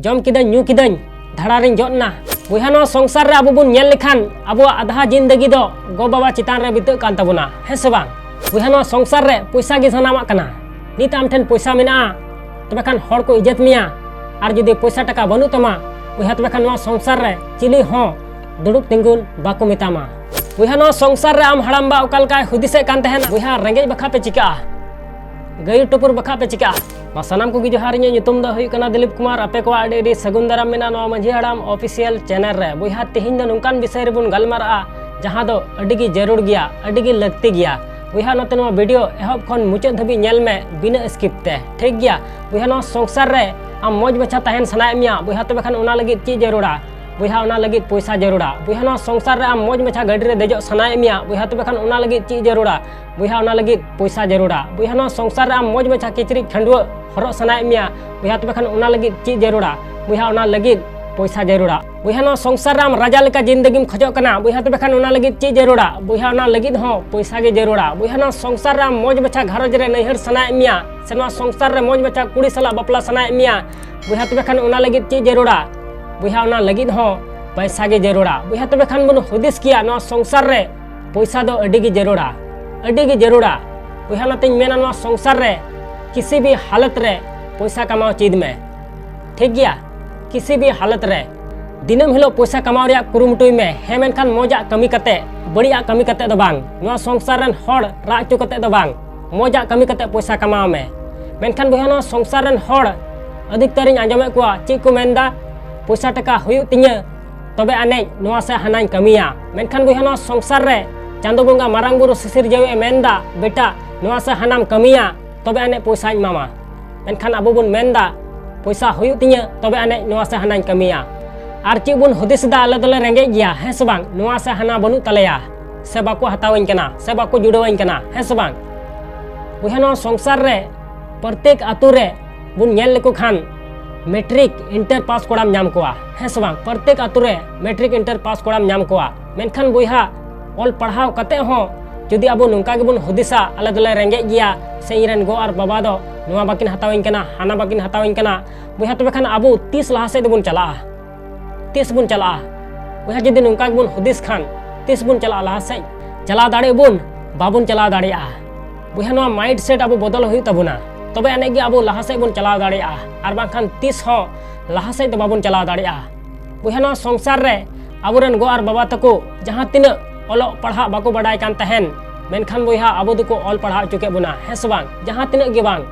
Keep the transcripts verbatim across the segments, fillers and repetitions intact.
ᱡᱚᱢ ᱠᱤᱫᱟᱹᱧ, ᱧᱩ ᱠᱤᱫᱟᱹᱧ, ᱫᱷᱟᱲᱟ ᱨᱤᱧ ᱡᱚᱫ ᱮᱱᱟ᱾ ᱵᱚᱭᱦᱟ, ᱱᱚᱣᱟ ᱥᱚᱝᱥᱟᱨ ᱨᱮ ᱟᱵᱚ ᱵᱚᱱ ᱧᱮᱞ ᱞᱮᱠᱷᱟᱱ ᱟᱵᱚᱣᱟᱜ ᱟᱫᱷᱟ ᱡᱤᱱᱫᱮᱜᱤ ᱫᱚ ᱜᱚ ᱵᱟᱵᱟ ᱪᱮᱛᱟᱱ ᱨᱮ ᱵᱤᱛᱟᱹᱜ ᱠᱟᱱ ᱛᱟᱵᱚᱱᱟ, ᱦᱮᱸ ᱥᱮ ᱵᱟᱝ? ᱵᱚᱭᱦᱟ, ᱱᱚᱣᱟ ᱥᱚᱝᱥᱟᱨ ᱨᱮ ᱯᱚᱭᱥᱟ ᱜᱮ ᱥᱟᱱᱟᱢᱟᱜ ᱠᱟᱱᱟ᱾ ᱱᱤᱛ ᱟᱢ ᱴᱷᱮᱱ ᱯᱚᱭᱥᱟ ᱢᱮᱱᱟᱜᱼᱟ, ᱛᱚᱵᱮ ᱠᱷᱟᱱ ᱦᱚᱲ ᱠᱚ ᱤᱡᱽᱡᱚᱛ ᱢᱮᱭᱟ, ᱟᱨ ᱡᱩᱫᱤ ᱯᱚᱭᱥᱟ ᱴᱟᱠᱟ ᱵᱟᱹᱱᱩᱜ ᱛᱟᱢᱟ, ᱵᱚᱭᱦᱟ, ᱛᱚᱵᱮ ᱠᱷᱟᱱ ᱱᱚᱣᱟ ᱥᱚᱝᱥᱟᱨ ᱨᱮ ᱪᱤᱞᱤ ᱦᱚᱸ ᱫᱩᱲᱩᱵ ᱛᱤᱸᱜᱩᱱ ᱵᱟᱠᱚ ᱢᱮᱛᱟᱢᱟ᱾ ᱵᱚᱭᱦᱟ, ᱱᱚᱣᱟ ᱥᱚᱝᱥᱟᱨ ᱨᱮ ᱟᱢ ᱦᱟᱲᱟᱢ ᱵᱟ ᱚᱠᱟ ᱞᱮᱠᱟᱭ ᱦᱩᱫᱤᱥᱮᱫ ᱠᱟᱱ ᱛᱟᱦᱮᱱᱟ, ᱵᱚᱭᱦᱟ, ᱨᱮᱸᱜᱮᱡ ᱵᱟᱠᱷᱟ ᱯᱮ ᱪᱤᱠᱟᱹᱜᱼᱟ, ᱜᱟᱹᱭ ᱴᱩᱯᱩᱨ ᱵᱟᱠᱷᱟ ᱯᱮ ᱪᱤᱠᱟᱹᱜᱼᱟ᱾ ᱢᱟ ᱥᱟᱱᱟᱢ ᱠᱚᱜᱮ ᱡᱚᱦᱟᱨ, ᱤᱧᱟᱹᱜ ᱧᱩᱛᱩᱢ ᱫᱚ ᱦᱩᱭᱩᱜ ᱠᱟᱱᱟ ᱫᱤᱞᱤᱯ ᱠᱩᱢᱟᱨ᱾ ᱟᱯᱮ ᱠᱚᱣᱟᱜ ᱟᱹᱰᱤ ᱟᱹᱰᱤ ᱥᱟᱹᱜᱩᱱ ᱫᱟᱨᱟᱢ ᱢᱮᱱᱟᱜᱼᱟ ᱱᱚᱣᱟ ᱢᱟᱹᱡᱷᱤ ᱦᱟᱲᱟᱢ ᱚᱯᱷᱤᱥᱤᱭᱟᱞ ᱪᱮᱱᱮᱞ ᱨᱮ᱾ ᱵᱚᱭᱦᱟ, ᱛᱮᱦᱮᱧ ᱫᱚ ᱱᱚᱝᱠᱟᱱ ᱵᱤᱥᱚᱭ ᱨᱮᱵᱚᱱ ᱜᱟᱞᱢᱟᱨᱟᱜᱼᱟ, ᱡᱟᱦᱟᱸ ᱫᱚ ᱟᱹᱰᱤ ᱜᱮ ᱡᱟᱹᱨᱩᱲ ᱜᱮᱭᱟ, ᱟᱹᱰᱤ ᱜᱮ ᱞᱟᱹᱠᱛᱤ ᱜᱮᱭᱟ᱾ ᱵᱚᱭᱦᱟ, ᱱᱚᱛᱮ ᱱᱚᱣᱟ ᱵᱷᱤᱰᱤᱭᱳ ᱮᱦᱚᱵ ᱠᱷᱚᱱ ᱢᱩᱪᱟᱹᱫ ᱫᱷᱟᱹᱵᱤᱡ ᱧᱮᱞ ᱢᱮ ᱵᱤᱱᱟᱹ ᱥᱠᱤᱯ ᱛᱮ, ᱴᱷᱤᱠ ᱜᱮᱭᱟ? ᱵᱚᱭᱦᱟ, ᱱᱚᱣᱟ ᱥᱚᱝᱥᱟᱨ ᱨᱮ ᱟᱢ ᱢᱚᱡᱽ ᱢᱟᱪᱷᱟ ᱛᱟᱦᱮᱱ ᱥᱟᱱᱟᱭᱮᱫ ᱢᱮᱭᱟ, ᱵᱚᱭᱦᱟ, ᱛᱚᱵᱮ ᱠᱷᱟᱱ ᱚᱱᱟ ᱞᱟᱹᱜᱤᱫ ᱪᱮᱫ ᱡᱟᱹᱨᱩᱲᱟ? ᱵᱚᱭᱦᱟ, ᱚᱱᱟ ᱞᱟᱹᱜᱤᱫ ᱯᱚᱭᱥᱟ ᱡᱟᱹᱨᱩᱲᱟ᱾ ᱵᱚᱭᱦᱟ, ᱱᱚᱣᱟ ᱥᱚᱝᱥᱟᱨ ᱨᱮ ᱟᱢ ᱢᱚᱡᱽ ᱢᱟᱪᱷᱟ ᱜᱟᱹᱰᱤ ᱨᱮ ᱫᱮᱡᱚᱜ ᱥᱟᱱᱟᱭᱮᱫ ᱢᱮᱭᱟ, ᱵᱚᱭᱦᱟ, ᱛᱚᱵᱮ ᱠᱷᱟᱱ ᱚᱱᱟ ᱞᱟᱹᱜᱤᱫ ᱪᱮᱫ ᱡᱟᱹᱨᱩᱲᱟ? ᱵᱚᱭᱦᱟ, ᱚᱱᱟ ᱞᱟᱹᱜᱤᱫ ᱯᱚᱭᱥᱟ ᱡᱟᱹᱨᱩᱲᱟ᱾ ᱵᱚᱭᱦᱟ, ᱱᱚᱣᱟ ᱥᱚᱝᱥᱟᱨ ᱨᱮ ᱟᱢ ᱢᱚᱡᱽ ᱢᱟᱪᱷᱟ ᱠᱤᱪᱨᱤᱡ ᱠᱷᱟᱹᱰᱣᱟᱹᱜ ᱦᱚᱨᱚᱜ ᱥᱟᱱᱟᱭᱮᱫ ᱢᱮᱭᱟ, ᱵᱚᱭᱦᱟ, ᱛᱚᱵᱮ ᱠᱷᱟᱱ ᱚᱱᱟ ᱞᱟᱹᱜᱤᱫ ᱪᱮᱫ ᱡᱟᱹᱨᱩᱲᱟ? ᱵᱚᱭᱦᱟ, ᱚᱱᱟ ᱞᱟᱹᱜᱤᱫ ᱯᱚᱭᱥᱟ ᱡᱟᱹᱨᱩᱲᱟ᱾ ᱵᱚᱭᱦᱟ, ᱱᱚᱣᱟ ᱥᱚᱝᱥᱟᱨ ᱨᱮ ᱟᱢ ᱨᱟᱡᱟ ᱞᱮᱠᱟ ᱡᱤᱱᱫᱮᱜᱤᱢ ᱠᱷᱚᱡᱚᱜ ᱠᱟᱱᱟ, ᱵᱚᱭᱦᱟ, ᱛᱚᱵᱮ ᱠᱷᱟᱱ ᱚᱱᱟ ᱞᱟᱹᱜᱤᱫ ᱪᱮᱫ ᱡᱟᱹᱨᱩᱲᱟ? ᱵᱚᱭᱦᱟ, ᱚᱱᱟ ᱞᱟᱹᱜᱤᱫ ᱦᱚᱸ ᱯᱚᱭᱥᱟ ᱜᱮ ᱡᱟᱹᱨᱩᱲᱟ᱾ ᱵᱚᱭᱦᱟ, ᱱᱚᱣᱟ ᱥᱚᱝᱥᱟᱨ ᱨᱮ ᱟᱢ ᱢᱚᱡᱽ ᱢᱟᱪᱷᱟ ᱜᱷᱟᱨᱚᱸᱡᱽ ᱨᱮ ᱱᱟᱹᱭᱦᱟᱹᱨ ᱥᱟᱱᱟᱭᱮᱫ ᱢᱮᱭᱟ, ᱥᱮ ᱱᱚᱣᱟ ᱥᱚᱝᱥᱟᱨ ᱨᱮ ᱢᱚᱡᱽ ᱢᱟᱪᱷᱟ ᱠᱩᱲᱤ ᱥᱟᱞᱟᱜ ᱵᱟᱯᱞᱟ ᱥᱟᱱᱟᱭᱮᱫ ᱢᱮᱭᱟ, ᱵᱚᱭᱦᱟ, ᱛᱚᱵᱮ ᱠᱷᱟᱱ ᱚᱱᱟ ᱞᱟᱹᱜᱤᱫ ᱪᱮᱫ ᱡᱟᱹᱨᱩᱲᱟ? ᱵᱚᱭᱦᱟ, ᱚᱱᱟ ᱞᱟᱹᱜᱤᱫ ᱦᱚᱸ ᱯᱚᱭᱥᱟ ᱜᱮ ᱡᱟᱹᱨᱩᱲᱟ᱾ ᱵᱚᱭᱦᱟ, ᱛᱚᱵᱮ ᱠᱷᱟᱱ ᱵᱚᱱ ᱦᱩᱫᱤᱥ ᱠᱮᱭᱟ, ᱱᱚᱣᱟ ᱥᱚᱝᱥᱟᱨ ᱨᱮ ᱯᱚᱭᱥᱟ ᱫᱚ ᱟᱹᱰᱤ ᱜᱮ ᱡᱟᱹᱨᱩᱲᱟ, ᱟᱹᱰᱤ ᱜᱮ ᱡᱟᱹᱨᱩᱲᱟ᱾ ᱵᱚᱭᱦᱟ, ᱚᱱᱟᱛᱤᱧ ᱢᱮᱱᱟ, ᱱᱚᱣᱟ ᱥᱚᱝᱥᱟᱨ ᱨᱮ ᱠᱤᱥᱤ ᱵᱷᱤ ᱦᱟᱞᱚᱛ ᱨᱮ ᱯᱚᱭᱥᱟ ᱠᱟᱢᱟᱣ ᱪᱮᱫ ᱢᱮ, ᱴᱷᱤᱠ ᱜᱮᱭᱟ? ᱠᱤᱥᱤ ᱵᱷᱤ ᱦᱟᱞᱚᱛ ᱨᱮ ᱫᱤᱱᱟᱹᱢ ᱦᱤᱞᱳᱜ ᱯᱚᱭᱥᱟ ᱠᱟᱢᱟᱣ ᱨᱮᱭᱟᱜ ᱠᱩᱨᱩᱢᱩᱴᱩᱭ ᱢᱮ᱾ ᱦᱮᱸ, ᱢᱮᱱᱠᱷᱟᱱ ᱢᱚᱡᱟᱜ ᱠᱟᱹᱢᱤ ᱠᱟᱛᱮ, ᱵᱟᱹᱲᱤᱡᱟᱜ ᱠᱟᱹᱢᱤ ᱠᱟᱛᱮ ᱫᱚ ᱵᱟᱝ, ᱱᱚᱣᱟ ᱥᱚᱝᱥᱟᱨ ᱨᱮᱱ ᱦᱚᱲ ᱨᱟᱜ ᱦᱚᱪᱚ ᱠᱟᱛᱮ ᱫᱚ ᱵᱟᱝ, ᱢᱚᱡᱟᱜ ᱠᱟᱹᱢᱤ ᱠᱟᱛᱮ ᱯᱚᱭᱥᱟ ᱠᱟᱢᱟᱣ ᱢᱮ᱾ ᱢᱮᱱᱠᱷᱟᱱ ᱵᱚᱭᱦᱟ, ᱱᱚᱣᱟ ᱥᱚᱝᱥᱟᱨ ᱨᱮᱱ ᱦᱚᱲ ᱟᱹᱰᱤ ᱩᱛᱟᱹᱨᱤᱧ ᱟᱸᱡᱚᱢᱮᱫ ᱠᱚᱣᱟ, ᱪᱮᱫ ᱠᱚ ᱢᱮᱱᱫᱟ? ᱯᱚᱭᱥᱟ ᱴᱟᱠᱟ ᱦᱩᱭᱩᱜ ᱛᱤᱧᱟᱹ, ᱛᱚᱵᱮ ᱟᱹᱱᱤᱡ ᱱᱚᱣᱟ ᱥᱮ ᱦᱟᱱᱟᱧ ᱠᱟᱹᱢᱤᱭᱟ᱾ ᱢᱮᱱᱠᱷᱟᱱ ᱵᱚᱭᱦᱟ, ᱱᱚᱣᱟ ᱥᱚᱝᱥᱟᱨ ᱨᱮ ᱪᱟᱸᱫᱚ ᱵᱚᱸᱜᱟ ᱢᱟᱨᱟᱝ ᱵᱩᱨᱩ ᱥᱤᱥᱤᱨ ᱡᱟᱹᱣᱤᱡ ᱮ ᱢᱮᱱᱫᱟ, ᱵᱮᱴᱟ, ᱱᱚᱣᱟ ᱥᱮ ᱦᱟᱱᱟᱢ ᱠᱟᱹᱢᱤᱭᱟ, ᱛᱚᱵᱮ ᱟᱹᱱᱤᱡ ᱯᱚᱭᱥᱟᱧ ᱮᱢᱟᱢᱟ᱾ ᱢᱮᱱᱠᱷᱟᱱ ᱟᱵᱚ ᱵᱚᱱ ᱢᱮᱱᱫᱟ, ᱯᱚᱭᱥᱟ ᱦᱩᱭᱩᱜ ᱛᱤᱧᱟᱹ, ᱛᱚᱵᱮ ᱟᱹᱱᱤᱡ ᱱᱚᱣᱟ ᱥᱮ ᱦᱟᱱᱟᱧ ᱠᱟᱹᱢᱤᱭᱟ᱾ ᱟᱨ ᱪᱮᱫ ᱵᱚᱱ ᱦᱩᱫᱤᱥ ᱮᱫᱟ, ᱟᱞᱮ ᱫᱚᱞᱮ ᱨᱮᱸᱜᱮᱡ ᱜᱮᱭᱟ, ᱦᱮᱸ ᱥᱮ ᱵᱟᱝ? ᱱᱚᱣᱟ ᱥᱮ ᱦᱟᱱᱟ ᱵᱟᱹᱱᱩᱜ ᱛᱟᱞᱮᱭᱟ, ᱥᱮ ᱵᱟᱠᱚ ᱦᱟᱛᱟᱣᱟᱹᱧ ᱠᱟᱱᱟ, ᱥᱮ ᱵᱟᱠᱚ ᱡᱩᱲᱟᱹᱣᱟᱹᱧ ᱠᱟᱱᱟ, ᱦᱮᱸ ᱥᱮ ᱵᱟᱝ? ᱵᱚᱭᱦᱟ, ᱱᱚᱣᱟ ᱥᱚᱝᱥᱟᱨ ᱨᱮ ᱯᱨᱚᱛᱮᱠ ᱟᱛᱳ ᱨᱮ ᱵᱚᱱ ᱧᱮᱞ ᱞᱮᱠᱚ ᱠᱷᱟᱱ ᱢᱮᱴᱨᱤᱠ ᱤᱱᱴᱟᱨ ᱯᱟᱥ ᱠᱚᱲᱟᱢ ᱧᱟᱢ ᱠᱚᱣᱟ, ᱦᱮᱸ ᱥᱮ ᱵᱟᱝ? ᱯᱨᱚᱛᱮᱠ ᱟᱛᱳ ᱨᱮ ᱢᱮᱴᱨᱤᱠ ᱤᱱᱴᱟᱨ ᱯᱟᱥ ᱠᱚᱲᱟᱢ ᱧᱟᱢ ᱠᱚᱣᱟ᱾ ᱢᱮᱱᱠᱷᱟᱱ ᱵᱚᱭᱦᱟ, ᱚᱞ ᱯᱟᱲᱦᱟᱣ ᱠᱟᱛᱮ ᱦᱚᱸ ᱡᱩᱫᱤ ᱟᱵᱚ ᱱᱚᱝᱠᱟ ᱜᱮᱵᱚᱱ ᱦᱩᱫᱤᱥᱟ, ᱟᱞᱮ ᱫᱚᱞᱮ ᱨᱮᱸᱜᱮᱡ ᱜᱮᱭᱟ, ᱥᱮ ᱤᱧ ᱨᱮᱱ ᱜᱚ ᱟᱨ ᱵᱟᱵᱟ ᱫᱚ ᱱᱚᱣᱟ ᱵᱟᱹᱠᱤᱱ ᱦᱟᱛᱟᱣᱟᱹᱧ ᱠᱟᱱᱟ, ᱦᱟᱱᱟ ᱵᱟᱹᱠᱤᱱ ᱦᱟᱛᱟᱣᱟᱹᱧ ᱠᱟᱱᱟ, ᱵᱚᱭᱦᱟ, ᱛᱚᱵᱮ ᱠᱷᱟᱱ ᱟᱵᱚ ᱛᱤᱥ ᱞᱟᱦᱟ ᱥᱮᱫ ᱫᱚᱵᱚᱱ ᱪᱟᱞᱟᱜᱼᱟ? ᱛᱤᱥ ᱵᱚᱱ ᱪᱟᱞᱟᱜᱼᱟ? ᱵᱚᱭᱦᱟ, ᱡᱩᱫᱤ ᱱᱚᱝᱠᱟ ᱜᱮᱵᱚᱱ ᱦᱩᱫᱤᱥ ᱠᱷᱟᱱ, ᱛᱤᱥ ᱵᱚᱱ ᱪᱟᱞᱟᱜᱼᱟ ᱞᱟᱦᱟ ᱥᱮᱫ? ᱪᱟᱞᱟᱣ ᱫᱟᱲᱮᱭᱟᱜ ᱵᱚᱱ? ᱵᱟᱵᱚᱱ ᱪᱟᱞᱟᱣ ᱫᱟᱲᱮᱭᱟᱜᱼᱟ᱾ ᱵᱚᱭᱦᱟ, ᱱᱚᱣᱟ mindset ᱟᱵᱚ ᱵᱚᱫᱚᱞ ᱦᱩᱭᱩᱜ ᱛᱟᱵᱚᱱᱟ, ᱛᱚᱵᱮ ᱟᱹᱱᱤᱡ ᱜᱮ ᱟᱵᱚ ᱞᱟᱦᱟ ᱥᱮᱫ ᱵᱚᱱ ᱪᱟᱞᱟᱣ ᱫᱟᱲᱮᱭᱟᱜᱼᱟ, ᱟᱨ ᱵᱟᱝᱠᱷᱟᱱ ᱛᱤᱥ ᱦᱚᱸ ᱞᱟᱦᱟ ᱥᱮᱫ ᱫᱚ ᱵᱟᱵᱚᱱ ᱪᱟᱞᱟᱣ ᱫᱟᱲᱮᱭᱟᱜᱼᱟ᱾ ᱵᱚᱭᱦᱟ, ᱱᱚᱣᱟ ᱥᱚᱝᱥᱟᱨ ᱨᱮ ᱟᱵᱚᱨᱮᱱ ᱜᱚ ᱟᱨ ᱵᱟᱵᱟ ᱛᱟᱠᱚ ᱡᱟᱦᱟᱸ ᱛᱤᱱᱟᱹᱜ ᱚᱞᱚᱜ ᱯᱟᱲᱦᱟᱜ ᱵᱟᱠᱚ ᱵᱟᱰᱟᱭ ᱠᱟᱱ ᱛᱟᱦᱮᱱ, ᱢᱮᱱᱠᱷᱟᱱ ᱵᱚᱭᱦᱟ, ᱟᱵᱚ ᱫᱚᱠᱚ ᱚᱞ ᱯᱟᱲᱦᱟᱣ ᱦᱚᱪᱚ ᱠᱮᱫ ᱵᱚᱱᱟ, ᱦᱮᱸ ᱥᱮ ᱵᱟᱝ? ᱡᱟᱦᱟᱸ ᱛᱤᱱᱟᱹᱜ ᱜᱮ ᱵᱟᱝ,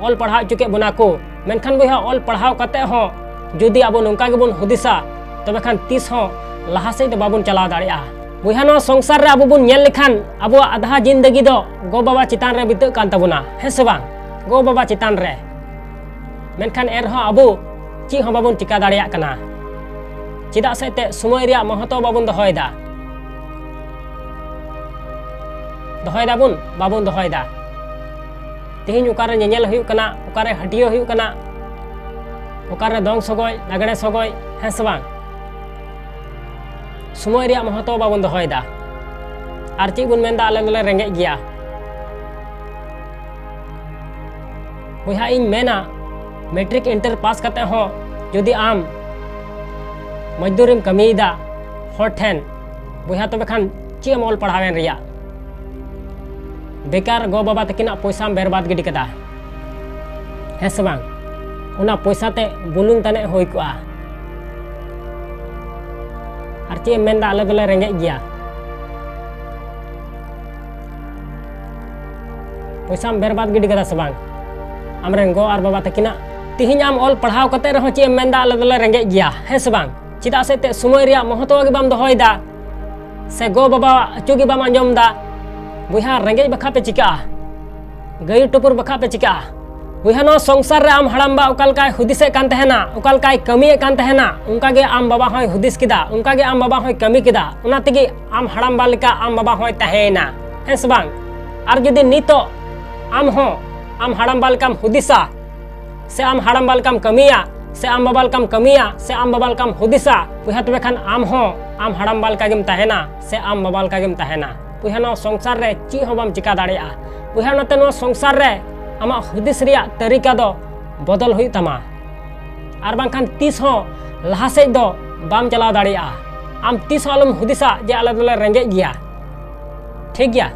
ᱚᱞ ᱯᱟᱲᱦᱟᱣ ᱦᱚᱪᱚ ᱠᱮᱫ ᱵᱚᱱᱟ ᱠᱚ, ᱢᱮᱱᱠᱷᱟᱱ ᱵᱚᱭᱦᱟ, ᱚᱞ ᱯᱟᱲᱦᱟᱣ ᱠᱟᱛᱮ ᱦᱚᱸ ᱡᱩᱫᱤ ᱟᱵᱚ ᱱᱚᱝᱠᱟ ᱜᱮᱵᱚᱱ ᱦᱩᱫᱤᱥᱟ, ᱛᱚᱵᱮ ᱠᱷᱟᱱ ᱛᱤᱥ ᱦᱚᱸ ᱞᱟᱦᱟ ᱥᱮᱫ ᱫᱚ ᱵᱟᱵᱚᱱ ᱪᱟᱞᱟᱣ ᱫᱟᱲᱮᱭᱟᱜᱼᱟ᱾ ᱵᱚᱭᱦᱟ, ᱱᱚᱣᱟ ᱥᱚᱝᱥᱟᱨ ᱨᱮ ᱟᱵᱚ ᱵᱚᱱ ᱧᱮᱞ ᱞᱮᱠᱷᱟᱱ, ᱟᱵᱚᱣᱟᱜ ᱟᱫᱷᱟ ᱡᱤᱱᱫᱮᱜᱤ ᱫᱚ ᱜᱚ ᱵᱟᱵᱟ ᱪᱮᱛᱟᱱ ᱨᱮ ᱵᱤᱛᱟᱹᱜ ᱠᱟᱱ ᱛᱟᱵᱚᱱᱟ, ᱦᱮᱸ ᱥᱮ ᱵᱟᱝ? ᱜᱚ ᱵᱟᱵᱟ ᱪᱮᱛᱟᱱ ᱨᱮ᱾ ᱢᱮᱱᱠᱷᱟᱱ ᱮᱱᱨᱮᱦᱚᱸ ᱟᱵᱚ ᱪᱮᱫ ᱦᱚᱸ ᱵᱟᱵᱚᱱ ᱪᱤᱠᱟ ᱫᱟᱲᱮᱭᱟᱜ ᱠᱟᱱᱟ᱾ ᱪᱮᱫᱟᱜ ᱥᱮ ᱮᱱᱛᱮᱫ ᱥᱚᱢᱚᱭ ᱨᱮᱭᱟᱜ ᱢᱚᱦᱚᱛᱚ ᱵᱟᱵᱚᱱ ᱫᱚᱦᱚᱭᱮᱫᱟ᱾ ᱫᱚᱦᱚᱭ ᱫᱟᱵᱚᱱ? ᱵᱟᱵᱚᱱ ᱫᱚᱦᱚᱭᱮᱫᱟ᱾ ᱛᱮᱦᱮᱧ ᱚᱠᱟᱨᱮ ᱧᱮᱧᱮᱞ ᱦᱩᱭᱩᱜ ᱠᱟᱱᱟ, ᱚᱠᱟᱨᱮ ᱦᱟᱹᱴᱤᱭᱟᱹ ᱦᱩᱭᱩᱜ ᱠᱟᱱᱟ, ᱚᱠᱟᱨᱮ ᱫᱚᱝ ᱥᱚᱜᱚᱭ, ᱞᱟᱜᱽᱲᱮ ᱥᱚᱜᱚᱭ, ᱦᱮᱸ ᱥᱮ ᱵᱟᱝ? ᱥᱚᱢᱚᱭ ᱨᱮᱭᱟᱜ ᱢᱚᱦᱚᱛᱚ ᱵᱟᱵᱚᱱ ᱫᱚᱦᱚᱭᱮᱫᱟ᱾ ᱟᱨ ᱪᱮᱫ ᱵᱚᱱ ᱢᱮᱱᱫᱟ, ᱟᱞᱮ ᱫᱚᱞᱮ ᱨᱮᱸᱜᱮᱡ ᱜᱮᱭᱟ᱾ ᱵᱚᱭᱦᱟ, ᱤᱧ ᱢᱮᱱᱟ, ᱢᱮᱴᱨᱤᱠ ᱤᱱᱴᱟᱨ ᱯᱟᱥ ᱠᱟᱛᱮ ᱦᱚᱸ ᱡᱩᱫᱤ ᱟᱢ ᱢᱚᱡᱫᱩᱨᱤᱢ ᱠᱟᱹᱢᱤᱭᱮᱫᱟ ᱦᱚᱲ ᱴᱷᱮᱱ, ᱵᱚᱭᱦᱟ, ᱛᱚᱵᱮ ᱠᱷᱟᱱ ᱪᱮᱫ ᱮᱢ ᱚᱞ ᱯᱟᱲᱦᱟᱣᱮᱱ ᱨᱮᱭᱟᱜ? ᱵᱮᱠᱟᱨ ᱜᱚ ᱵᱟᱵᱟ ᱛᱟᱹᱠᱤᱱᱟᱜ ᱯᱚᱭᱥᱟᱢ ᱵᱮᱨᱵᱟᱫ ᱜᱤᱰᱤ ᱠᱟᱫᱟ, ᱦᱮᱸ ᱥᱮ ᱵᱟᱝ? ᱚᱱᱟ ᱯᱚᱭᱥᱟ ᱛᱮ ᱵᱩᱞᱩᱝ ᱛᱟᱱᱮᱡ ᱦᱩᱭ ᱠᱚᱜᱼᱟ᱾ ᱟᱨ ᱪᱮᱫ ᱮᱢ ᱢᱮᱱᱫᱟ, ᱟᱞᱮ ᱫᱚᱞᱮ ᱨᱮᱸᱜᱮᱡ ᱜᱮᱭᱟ? ᱯᱚᱭᱥᱟᱢ ᱵᱮᱨᱵᱟᱫ ᱜᱤᱰᱤ ᱠᱟᱫᱟ ᱥᱮ ᱵᱟᱝ? ᱟᱢᱨᱮᱱ ᱜᱚ ᱟᱨ ᱵᱟᱵᱟ ᱛᱟᱹᱠᱤᱱᱟᱜ᱾ ᱛᱤᱦᱤᱧ ᱟᱢ ᱚᱞ ᱯᱟᱲᱦᱟᱣ ᱠᱟᱛᱮ ᱨᱮᱦᱚᱸ ᱪᱮᱫ ᱮᱢ ᱢᱮᱱᱫᱟ, ᱟᱞᱮ ᱫᱚᱞᱮ ᱨᱮᱸᱜᱮᱡ ᱜᱮᱭᱟ, ᱦᱮᱸ ᱥᱮ ᱵᱟᱝ? ᱪᱮᱫᱟᱜ ᱥᱮ ᱮᱱᱛᱮᱫ ᱥᱚᱢᱚᱭ ᱨᱮᱭᱟᱜ ᱢᱚᱦᱚᱛᱚ ᱜᱮ ᱵᱟᱢ ᱫᱚᱦᱚᱭᱮᱫᱟ, ᱥᱮ ᱜᱚ ᱵᱟᱵᱟ ᱟᱹᱪᱩ ᱜᱮ ᱵᱟᱢ ᱟᱸᱡᱚᱢ ᱮᱫᱟ᱾ ᱵᱚᱭᱦᱟ, ᱨᱮᱸᱜᱮᱡ ᱵᱟᱠᱷᱟ ᱯᱮ ᱪᱤᱠᱟᱹᱜᱼᱟ? ᱜᱟᱹᱭ ᱴᱩᱯᱩᱨ ᱵᱟᱠᱷᱟ ᱯᱮ ᱪᱤᱠᱟᱹᱜᱼᱟ? ᱵᱚᱭᱦᱟ, ᱱᱚᱣᱟ ᱥᱚᱝᱥᱟᱨ ᱨᱮ ᱟᱢ ᱦᱟᱲᱟᱢᱵᱟ ᱚᱠᱟ ᱞᱮᱠᱟᱭ ᱦᱩᱫᱤᱥᱮᱫ ᱠᱟᱱ ᱛᱟᱦᱮᱱᱟ, ᱚᱠᱟ ᱞᱮᱠᱟᱭ ᱠᱟᱹᱢᱤᱭᱮᱫ ᱠᱟᱱ ᱛᱟᱦᱮᱱᱟ, ᱚᱱᱠᱟ ᱜᱮ ᱟᱢ ᱵᱟᱵᱟ ᱦᱚᱸᱭ ᱦᱩᱫᱤᱥ ᱠᱮᱫᱟ, ᱚᱱᱠᱟ ᱜᱮ ᱟᱢ ᱵᱟᱵᱟ ᱦᱚᱸᱭ ᱠᱟᱹᱢᱤ ᱠᱮᱫᱟ᱾ ᱚᱱᱟ ᱛᱮᱜᱮ ᱟᱢ ᱦᱟᱲᱟᱢᱵᱟ ᱞᱮᱠᱟ ᱟᱢ ᱵᱟᱵᱟ ᱦᱚᱸᱭ ᱛᱟᱦᱮᱸᱭᱮᱱᱟ, ᱦᱮᱸ ᱥᱮ ᱵᱟᱝ? ᱟᱨ ᱡᱩᱫᱤ ᱱᱤᱛᱚᱜ ᱟᱢ ᱦᱚᱸ ᱟᱢ ᱦᱟᱲᱟᱢᱵᱟ ᱞᱮᱠᱟᱢ ᱦᱩᱫᱤᱥᱟ, ᱥᱮ ᱟᱢ ᱦᱟᱲᱟᱢᱵᱟ ᱞᱮᱠᱟᱢ ᱠᱟᱹᱢᱤᱭᱟ, ᱥᱮ ᱟᱢ ᱵᱟᱵᱟ ᱞᱮᱠᱟᱢ ᱠᱟᱹᱢᱤᱭᱟ, ᱥᱮ ᱟᱢ ᱵᱟᱵᱟ ᱞᱮᱠᱟᱢ ᱦᱩᱫᱤᱥᱟ, ᱵᱚᱭᱦᱟ, ᱛᱚᱵᱮ ᱠᱷᱟᱱ ᱟᱢ ᱦᱚᱸ ᱟᱢ ᱦᱟᱲᱟᱢᱵᱟ ᱞᱮᱠᱟ ᱜᱮᱢ ᱛᱟᱦᱮᱱᱟ, ᱥᱮ ᱟᱢ ᱵᱟᱵᱟ ᱞᱮᱠᱟ ᱜᱮᱢ ᱛᱟᱦᱮᱱᱟ᱾ ᱵᱚᱭᱦᱟ, ᱱᱚᱣᱟ ᱥᱚᱝᱥᱟᱨ ᱨᱮ ᱪᱮᱫ ᱦᱚᱸ ᱵᱟᱢ ᱪᱤᱠᱟ ᱫᱟᱲᱮᱭᱟᱜᱼᱟ᱾ ᱵᱚᱭᱦᱟ, ᱚᱱᱟᱛᱮ ᱱᱚᱣᱟ ᱥᱚᱝᱥᱟᱨ ᱨᱮ ᱟᱢᱟᱜ ᱦᱩᱫᱤᱥ ᱨᱮᱭᱟᱜ ᱛᱟᱹᱨᱤᱠᱟ ᱫᱚ ᱵᱚᱫᱚᱞ ᱦᱩᱭᱩᱜ ᱛᱟᱢᱟ, ᱟᱨ ᱵᱟᱝᱠᱷᱟᱱ ᱛᱤᱥ ᱦᱚᱸ ᱞᱟᱦᱟ ᱥᱮᱫ ᱫᱚ ᱵᱟᱢ ᱪᱟᱞᱟᱣ ᱫᱟᱲᱮᱭᱟᱜᱼᱟ᱾ ᱟᱢ ᱛᱤᱥ ᱦᱚᱸ ᱟᱞᱚᱢ ᱦᱩᱫᱤᱥᱟ ᱡᱮ ᱟᱞᱮ ᱫᱚᱞᱮ ᱨᱮᱸᱜᱮᱡ ᱜᱮᱭᱟ, ᱴᱷᱤᱠ ᱜᱮᱭᱟ?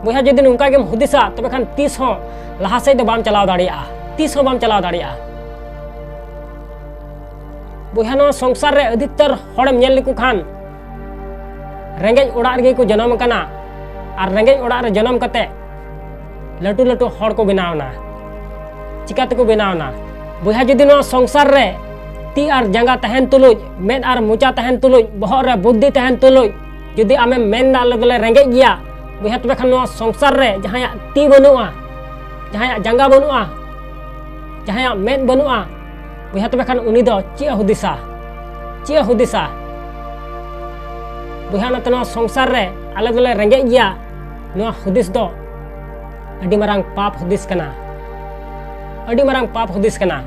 ᱵᱚᱭᱦᱟ, ᱡᱩᱫᱤ ᱱᱚᱝᱠᱟ ᱜᱮᱢ ᱦᱩᱫᱤᱥᱟ, ᱛᱚᱵᱮ ᱠᱷᱟᱱ ᱛᱤᱥ ᱦᱚᱸ ᱞᱟᱦᱟ ᱥᱮᱫ ᱫᱚ ᱵᱟᱢ ᱪᱟᱞᱟᱣ ᱫᱟᱲᱮᱭᱟᱜᱼᱟ, ᱛᱤᱥ ᱦᱚᱸ ᱵᱟᱢ ᱪᱟᱞᱟᱣ ᱫᱟᱲᱮᱭᱟᱜᱼᱟ᱾ ᱵᱚᱭᱦᱟ, ᱱᱚᱣᱟ ᱥᱚᱝᱥᱟᱨ ᱨᱮ ᱟᱹᱰᱤ ᱩᱛᱟᱹᱨ ᱦᱚᱲᱮᱢ ᱧᱮᱞ ᱞᱮᱠᱚ ᱠᱷᱟᱱ ᱨᱮᱸᱜᱮᱡ ᱚᱲᱟᱜ ᱨᱮᱜᱮ ᱠᱚ ᱡᱚᱱᱚᱢ ᱟᱠᱟᱱᱟ, ᱟᱨ ᱨᱮᱸᱜᱮᱡ ᱚᱲᱟᱜ ᱨᱮ ᱡᱚᱱᱚᱢ ᱠᱟᱛᱮ ᱞᱟᱹᱴᱩ ᱞᱟᱹᱴᱩ ᱦᱚᱲ ᱠᱚ ᱵᱮᱱᱟᱣ ᱮᱱᱟ᱾ ᱪᱤᱠᱟ ᱛᱮᱠᱚ ᱵᱮᱱᱟᱣ ᱮᱱᱟ? ᱵᱚᱭᱦᱟ, ᱡᱩᱫᱤ ᱱᱚᱣᱟ ᱥᱚᱝᱥᱟᱨ ᱨᱮ ᱛᱤ ᱟᱨ ᱡᱟᱸᱜᱟ ᱛᱟᱦᱮᱱ ᱛᱩᱞᱩᱡ, ᱢᱮᱫ ᱟᱨ ᱢᱚᱪᱟ ᱛᱟᱦᱮᱱ ᱛᱩᱞᱩᱡ, ᱵᱚᱦᱚᱜ ᱨᱮ ᱵᱩᱫᱽᱫᱷᱤ ᱛᱟᱦᱮᱱ ᱛᱩᱞᱩᱡ, ᱡᱩᱫᱤ ᱟᱢᱮᱢ ᱢᱮᱱᱫᱟ ᱟᱞᱮ ᱫᱚᱞᱮ ᱨᱮᱸᱜᱮᱡ ᱜᱮᱭᱟ, ᱵᱚᱭᱦᱟ, ᱛᱚᱵᱮ ᱠᱷᱟᱱ ᱱᱚᱣᱟ ᱥᱚᱝᱥᱟᱨ ᱨᱮ ᱡᱟᱦᱟᱸᱭᱟᱜ ᱛᱤ ᱵᱟᱹᱱᱩᱜᱼᱟ, ᱡᱟᱦᱟᱸᱭᱟᱜ ᱡᱟᱸᱜᱟ ᱵᱟᱹᱱᱩᱜᱼᱟ, ᱡᱟᱦᱟᱸᱭᱟᱜ ᱢᱮᱫ ᱵᱟᱹᱱᱩᱜᱼᱟ, ᱵᱚᱭᱦᱟ, ᱛᱚᱵᱮ ᱠᱷᱟᱱ ᱩᱱᱤ ᱫᱚ ᱪᱮᱫ ᱮ ᱦᱩᱫᱤᱥᱟ? ᱪᱮᱫ ᱮ ᱦᱩᱫᱤᱥᱟ? ᱵᱚᱭᱦᱟ, ᱚᱱᱟᱛᱮ ᱱᱚᱣᱟ ᱥᱚᱝᱥᱟᱨ ᱨᱮ ᱟᱞᱮ ᱫᱚᱞᱮ ᱨᱮᱸᱜᱮᱡ ᱜᱮᱭᱟ, ᱱᱚᱣᱟ ᱦᱩᱫᱤᱥ ᱫᱚ ᱟᱹᱰᱤ ᱢᱟᱨᱟᱝ ᱯᱟᱯ ᱦᱩᱫᱤᱥ ᱠᱟᱱᱟ᱾ ᱟᱹᱰᱤ ᱢᱟᱨᱟᱝ ᱯᱟᱯ ᱦᱩᱫᱤᱥ ᱠᱟᱱᱟ᱾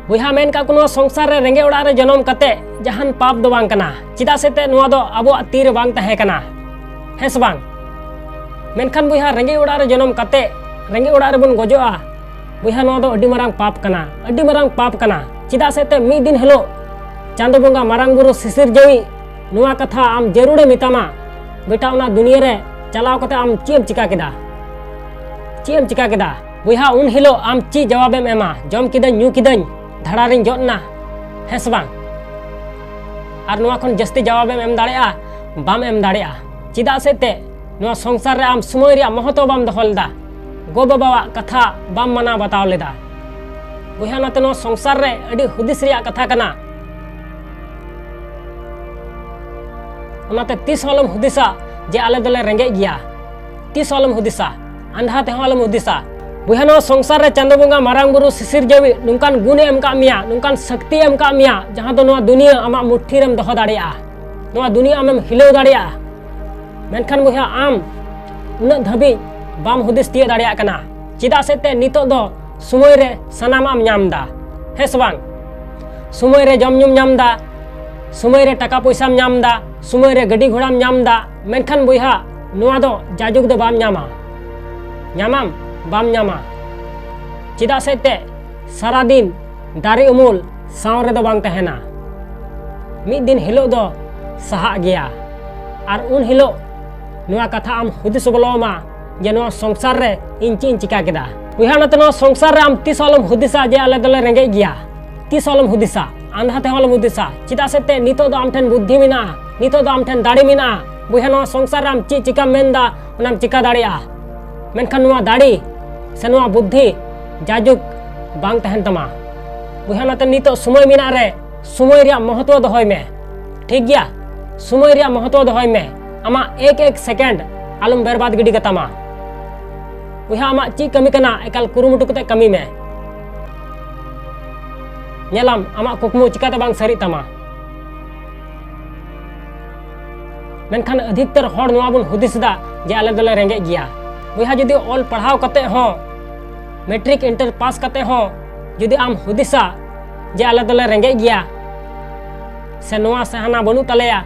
ᱵᱚᱭᱦᱟ, ᱢᱮᱱ ᱠᱟᱜ ᱠᱚ, ᱱᱚᱣᱟ ᱥᱚᱝᱥᱟᱨ ᱨᱮ ᱨᱮᱸᱜᱮᱡ ᱚᱲᱟᱜ ᱨᱮ ᱡᱚᱱᱚᱢ ᱠᱟᱛᱮ ᱡᱟᱦᱟᱱ ᱯᱟᱯ ᱫᱚ ᱵᱟᱝ ᱠᱟᱱᱟ᱾ ᱪᱮᱫᱟᱜ ᱥᱮ ᱛᱮ ᱱᱚᱣᱟ ᱫᱚ ᱟᱵᱚᱣᱟᱜ ᱛᱤ ᱨᱮ ᱵᱟᱝ ᱛᱟᱦᱮᱸ ᱠᱟᱱᱟ, ᱦᱮᱸ ᱥᱮ ᱵᱟᱝ? ᱢᱮᱱᱠᱷᱟᱱ ᱵᱚᱭᱦᱟ, ᱨᱮᱸᱜᱮᱡ ᱚᱲᱟᱜ ᱨᱮ ᱡᱚᱱᱚᱢ ᱠᱟᱛᱮ ᱨᱮᱸᱜᱮᱡ ᱚᱲᱟᱜ ᱨᱮᱵᱚᱱ ᱜᱚᱡᱚᱜᱼᱟ, ᱵᱚᱭᱦᱟ, ᱱᱚᱣᱟ ᱫᱚ ᱟᱹᱰᱤ ᱢᱟᱨᱟᱝ ᱯᱟᱯ ᱠᱟᱱᱟ, ᱟᱹᱰᱤ ᱢᱟᱨᱟᱝ ᱯᱟᱯ ᱠᱟᱱᱟ᱾ ᱪᱮᱫᱟᱜ ᱥᱮ ᱛᱮ ᱢᱤᱫ ᱫᱤᱱ ᱦᱤᱞᱳᱜ ᱪᱟᱸᱫᱚ ᱵᱚᱸᱜᱟ, ᱢᱟᱨᱟᱝ ᱵᱩᱨᱩ, ᱥᱤᱥᱤᱨ ᱡᱟᱹᱣᱤᱡ ᱱᱚᱣᱟ ᱠᱟᱛᱷᱟ ᱟᱢ ᱡᱟᱹᱨᱩᱲᱮ ᱢᱮᱛᱟᱢᱟ, ᱵᱮᱴᱟ, ᱚᱱᱟ ᱫᱩᱱᱤᱭᱟᱹ ᱨᱮ ᱪᱟᱞᱟᱣ ᱠᱟᱛᱮ ᱟᱢ ᱪᱮᱫ ᱮᱢ ᱪᱤᱠᱟ ᱠᱮᱫᱟ? ᱪᱮᱫ ᱮᱢ ᱪᱤᱠᱟ ᱠᱮᱫᱟ? ᱵᱚᱭᱦᱟ, ᱩᱱ ᱦᱤᱞᱳᱜ ᱟᱢ ᱪᱮᱫ ᱡᱟᱣᱟᱵᱮᱢ ᱮᱢᱟ? ᱡᱚᱢ ᱠᱤᱫᱟᱹᱧ, ᱧᱩ ᱠᱤᱫᱟᱹᱧ, ᱫᱷᱟᱲᱟ ᱨᱤᱧ ᱡᱚᱫ ᱮᱱᱟ, ᱦᱮᱸ ᱥᱮ ᱵᱟᱝ? ᱟᱨ ᱱᱚᱣᱟ ᱠᱷᱚᱱ ᱡᱟᱹᱥᱛᱤ ᱡᱟᱣᱟᱵᱮᱢ ᱮᱢ ᱫᱟᱲᱮᱭᱟᱜᱼᱟ? ᱵᱟᱢ ᱮᱢ ᱫᱟᱲᱮᱭᱟᱜᱼᱟ᱾ ᱪᱮᱫᱟᱜ ᱥᱮ ᱛᱮ ᱱᱚᱣᱟ ᱥᱚᱝᱥᱟᱨ ᱨᱮ ᱟᱢ ᱥᱚᱢᱚᱭ ᱨᱮᱭᱟᱜ ᱢᱚᱦᱚᱛᱚ ᱵᱟᱢ ᱫᱚᱦᱚ ᱞᱮᱫᱟ, ᱜᱚ ᱵᱟᱵᱟᱣᱟᱜ ᱠᱟᱛᱷᱟ ᱵᱟᱢ ᱢᱟᱱᱟᱣ ᱵᱟᱛᱟᱣ ᱞᱮᱫᱟ᱾ ᱵᱚᱭᱦᱟ, ᱚᱱᱟᱛᱮ ᱱᱚᱣᱟ ᱥᱚᱝᱥᱟᱨ ᱨᱮ ᱟᱹᱰᱤ ᱦᱩᱫᱤᱥ ᱨᱮᱭᱟᱜ ᱠᱟᱛᱷᱟ ᱠᱟᱱᱟ᱾ ᱚᱱᱟᱛᱮ ᱛᱤᱥ ᱦᱚᱸ ᱟᱞᱚᱢ ᱦᱩᱫᱤᱥᱟ ᱡᱮ ᱟᱞᱮ ᱫᱚᱞᱮ ᱨᱮᱸᱜᱮᱡ ᱜᱮᱭᱟ᱾ ᱛᱤᱥ ᱦᱚᱸ ᱟᱞᱚᱢ ᱦᱩᱫᱤᱥᱟ, ᱟᱸᱫᱷᱟ ᱛᱮᱦᱚᱸ ᱟᱞᱚᱢ ᱦᱩᱫᱤᱥᱟ᱾ ᱵᱚᱭᱦᱟ, ᱱᱚᱣᱟ ᱥᱚᱝᱥᱟᱨ ᱨᱮ ᱪᱟᱸᱫᱚ ᱵᱚᱸᱜᱟ, ᱢᱟᱨᱟᱝ ᱵᱩᱨᱩ, ᱥᱤᱥᱤᱨ ᱡᱟᱹᱣᱤᱡ ᱱᱚᱝᱠᱟᱱ ᱜᱩᱱᱮ ᱮᱢ ᱠᱟᱜ ᱢᱮᱭᱟ, ᱱᱚᱝᱠᱟᱱ ᱥᱚᱠᱛᱤᱭ ᱮᱢ ᱠᱟᱜ ᱢᱮᱭᱟ, ᱡᱟᱦᱟᱸ ᱫᱚ ᱱᱚᱣᱟ ᱫᱩᱱᱤᱭᱟᱹ ᱟᱢᱟᱜ ᱢᱩᱴᱷᱤ ᱨᱮᱢ ᱫᱚᱦᱚ ᱫᱟᱲᱮᱭᱟᱜᱼᱟ, ᱱᱚᱣᱟ ᱫᱩᱱᱤᱭᱟᱹ ᱟᱢᱮᱢ ᱦᱤᱞᱟᱹᱣ ᱫᱟᱲᱮᱭᱟᱜᱼᱟ᱾ ᱢᱮᱱᱠᱷᱟᱱ ᱵᱚᱭᱦᱟ, ᱟᱢ ᱩᱱᱟᱹᱜ ᱫᱷᱟᱹᱵᱤᱡ ᱵᱟᱢ ᱦᱩᱫᱤᱥ ᱛᱤᱭᱟᱹᱜ ᱫᱟᱲᱮᱭᱟᱜ ᱠᱟᱱᱟ᱾ ᱪᱮᱫᱟᱜ ᱥᱮ ᱛᱮ ᱱᱤᱛᱚᱜ ᱫᱚ ᱥᱚᱢᱚᱭ ᱨᱮ ᱥᱟᱱᱟᱢᱟᱜ ᱮᱢ ᱧᱟᱢ ᱮᱫᱟ, ᱦᱮᱸ ᱥᱮ ᱵᱟᱝ? ᱥᱚᱢᱚᱭ ᱨᱮ ᱡᱚᱢ ᱧᱩᱢ ᱧᱟᱢ ᱮᱫᱟ, ᱥᱚᱢᱚᱭ ᱨᱮ ᱴᱟᱠᱟ ᱯᱚᱭᱥᱟᱢ ᱧᱟᱢ ᱮᱫᱟ, ᱥᱚᱢᱚᱭ ᱨᱮ ᱜᱟᱹᱰᱤ ᱜᱷᱚᱲᱟᱢ ᱧᱟᱢ ᱮᱫᱟ᱾ ᱢᱮᱱᱠᱷᱟᱱ ᱵᱚᱭᱦᱟ, ᱱᱚᱣᱟ ᱫᱚ ᱡᱟᱭᱡᱩᱜᱽ ᱫᱚ ᱵᱟᱢ ᱧᱟᱢᱟ᱾ ᱧᱟᱢᱟᱢ? ᱵᱟᱢ ᱧᱟᱢᱟ᱾ ᱪᱮᱫᱟᱜ ᱥᱮ ᱛᱮ ᱥᱟᱨᱟ ᱫᱤᱱ ᱫᱟᱨᱮ ᱩᱢᱩᱞ ᱥᱟᱶ ᱨᱮᱫᱚ ᱵᱟᱝ ᱛᱟᱦᱮᱱᱟ᱾ ᱢᱤᱫ ᱫᱤᱱ ᱦᱤᱞᱳᱜ ᱫᱚ ᱥᱟᱦᱟᱜ ᱜᱮᱭᱟ᱾ ᱟᱨ ᱩᱱ ᱦᱤᱞᱳᱜ ᱱᱚᱣᱟ ᱠᱟᱛᱷᱟ ᱟᱢ ᱦᱩᱫᱤᱥ ᱵᱚᱞᱚ ᱟᱢᱟ ᱡᱮ ᱱᱚᱣᱟ ᱥᱚᱝᱥᱟᱨ ᱨᱮ ᱤᱧ ᱪᱮᱫ ᱤᱧ ᱪᱤᱠᱟ ᱠᱮᱫᱟ᱾ ᱵᱚᱭᱦᱟ, ᱚᱱᱟᱛᱮ ᱱᱚᱣᱟ ᱥᱚᱝᱥᱟᱨ ᱨᱮ ᱟᱢ ᱛᱤᱥ ᱦᱚᱸ ᱟᱞᱚᱢ ᱦᱩᱫᱤᱥᱟ ᱡᱮ ᱟᱞᱮ ᱫᱚᱞᱮ ᱨᱮᱸᱜᱮᱡ ᱜᱮᱭᱟ᱾ ᱛᱤᱥ ᱦᱚᱸ ᱟᱞᱚᱢ ᱦᱩᱫᱤᱥᱟ, ᱟᱸᱫᱷᱟ ᱛᱮᱦᱚᱸ ᱟᱞᱚᱢ ᱦᱩᱫᱤᱥᱟ᱾ ᱪᱮᱫᱟᱜ ᱥᱮ ᱛᱮ ᱱᱤᱛᱚᱜ ᱫᱚ ᱟᱢ ᱴᱷᱮᱱ ᱵᱩᱫᱽᱫᱷᱤ ᱢᱮᱱᱟᱜᱼᱟ, ᱱᱤᱛᱚᱜ ᱫᱚ ᱟᱢ ᱴᱷᱮᱱ ᱫᱟᱲᱮ ᱢᱮᱱᱟᱜᱼᱟ᱾ ᱵᱚᱭᱦᱟ, ᱱᱚᱣᱟ ᱥᱚᱝᱥᱟᱨ ᱨᱮ ᱟᱢ ᱪᱮᱫ ᱪᱤᱠᱟᱢ ᱢᱮᱱᱫᱟ, ᱚᱱᱟᱢ ᱪᱤᱠᱟ ᱫᱟᱲᱮᱭᱟᱜᱼᱟ᱾ ᱢᱮᱱᱠᱷᱟᱱ ᱱᱚᱣᱟ ᱫᱟᱲᱮ ᱥᱮ ᱱᱚᱣᱟ ᱵᱩᱫᱽᱫᱷᱤ ᱡᱟᱭᱡᱩᱜᱽ ᱵᱟᱝ ᱛᱟᱦᱮᱱ ᱛᱟᱢᱟ᱾ ᱵᱚᱭᱦᱟ, ᱚᱱᱟᱛᱮ ᱱᱤᱛᱚᱜ ᱥᱚᱢᱚᱭ ᱢᱮᱱᱟᱜ ᱨᱮ ᱥᱚᱢᱚᱭ ᱨᱮᱭᱟᱜ ᱢᱚᱦᱚᱛᱣᱚ ᱫᱚᱦᱚᱭ ᱢᱮ᱾ ᱴᱷᱤᱠ ᱜᱮᱭᱟ? ᱥᱚᱢᱚᱭ ᱨᱮᱭᱟᱜ ᱢᱚᱦᱚᱛᱣᱚ ᱫᱚᱦᱚᱭ ᱢᱮ᱾ ᱟᱢᱟᱜ ᱮᱠ ᱮᱠ ᱥᱮᱠᱮᱱᱰ ᱟᱞᱚᱢ ᱵᱮᱨᱵᱟᱫ ᱜᱤᱰᱤ ᱠᱟᱛᱟᱢᱟ᱾ ᱵᱚᱭᱦᱟ, ᱟᱢᱟᱜ ᱪᱮᱫ ᱠᱟᱹᱢᱤ ᱠᱟᱱᱟ, ᱮᱠᱟᱞ ᱠᱩᱨᱩᱢᱩᱴᱩ ᱠᱟᱛᱮ ᱠᱟᱹᱢᱤ ᱢᱮ᱾ ᱧᱮᱞᱟᱢ, ᱟᱢᱟᱜ ᱠᱩᱠᱢᱩ ᱪᱤᱠᱟᱛᱮ ᱵᱟᱝ ᱥᱟᱹᱨᱤᱜ ᱛᱟᱢᱟ᱾ ᱢᱮᱱᱠᱷᱟᱱ ᱟᱹᱫᱷᱤᱠᱛᱟᱨ ᱦᱚᱲ ᱱᱚᱣᱟ ᱵᱚᱱ ᱦᱩᱫᱤᱥ ᱮᱫᱟ ᱡᱮ ᱟᱞᱮ ᱫᱚᱞᱮ ᱨᱮᱸᱜᱮᱡ ᱜᱮᱭᱟ᱾ ᱵᱚᱭᱦᱟ, ᱡᱩᱫᱤ ᱚᱞ ᱯᱟᱲᱦᱟᱣ ᱠᱟᱛᱮ ᱦᱚᱸ, ᱢᱮᱴᱨᱤᱠ ᱤᱱᱴᱟᱨ ᱯᱟᱥ ᱠᱟᱛᱮ ᱦᱚᱸ ᱡᱩᱫᱤ ᱟᱢ ᱦᱩᱫᱤᱥᱟ ᱡᱮ ᱟᱞᱮ ᱫᱚᱞᱮ ᱨᱮᱸᱜᱮᱡ ᱜᱮᱭᱟ ᱥᱮ ᱱᱚᱣᱟ ᱥᱮ ᱦᱟᱱᱟ ᱵᱟᱹᱱᱩᱜ ᱛᱟᱞᱮᱭᱟ,